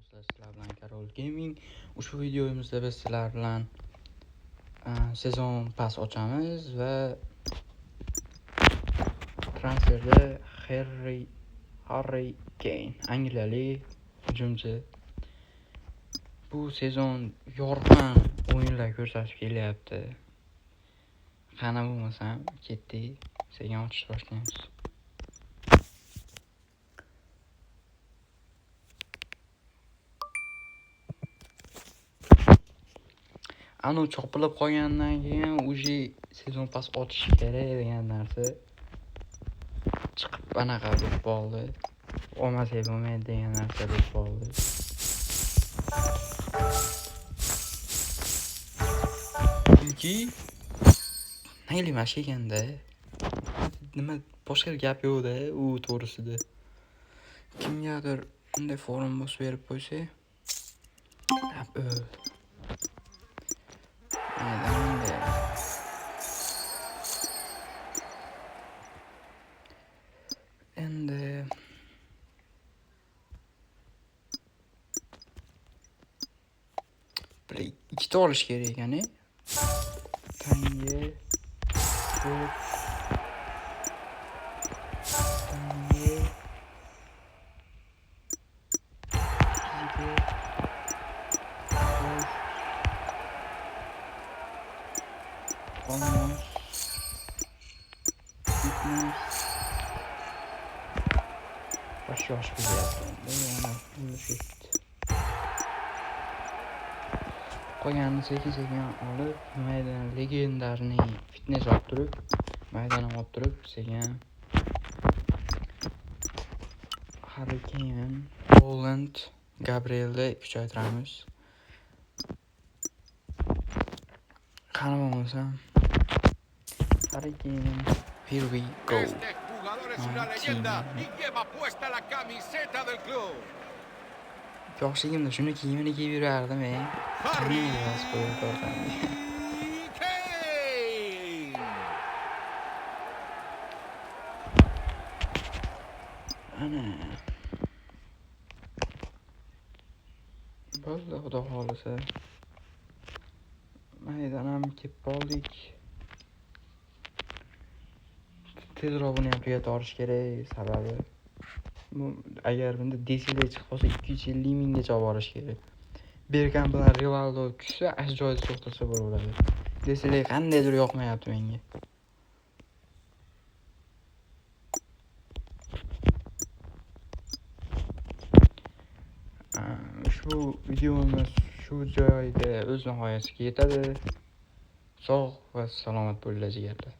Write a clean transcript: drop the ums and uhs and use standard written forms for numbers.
Do'stlar, sizlar bilan Karol Gaming. Ushbu videomizda biz sizlar bilan sezon pas ochamiz va transferda Harry Kane, angliyalik hujumchi bu sezon yorqin o'yinlar ko'rsatib kelyapti. Qani bo'lmasam ketdik, sekin ochishni boshlaymiz. Anu chopilib qolgandan keyin уже sezon pas ochish kerak degan narsa chiqib anaqa bo'lib qoldi. Olmasak bo'lmaydi degan narsa bo'lib qoldi. Chunki mayli mana shu ekanda. Nima boshqa gap yo'q-da u to'g'risida. Kimgadir bunday forum bosib berib qo'ysa, endi bir ikkita olish kerak ekan, tanga to'rt tanga fizika to'rt olmos fitness bosh yosh bo'lyapti endi yana ketdi. Qolganini sekin-sekin olib, maydan legendarniy fitness olib turib, maydan olib turib, sekin Harry Kane, Haaland, Gabrielni kuchaytiramiz. Qani bo'lmasam Harry Kane, here we go. Este jugador es una leyenda y lleva puesta la camiseta del club. Yoshligimda shuni kiyimini kiyib yurardim, ey. Harry Qani Kane. Ana. Bo'ldi, xudo xohlasa. Maydan ham kelib qoldik. Tezroq buni ham tugata olish kerak, sababi bu agar bunda Desile chiqib qolsa 250 minggacha olib borish kerak. Berkan bilan Rivaldo tushsa, ash joyida to'xtasa bo'laveradi. Desile qandaydir yoqmayapti menga. Ushbu videomiz shu joyda o'z nihoyasiga yetadi. Sog' va salomat bo'linglar jigarlar.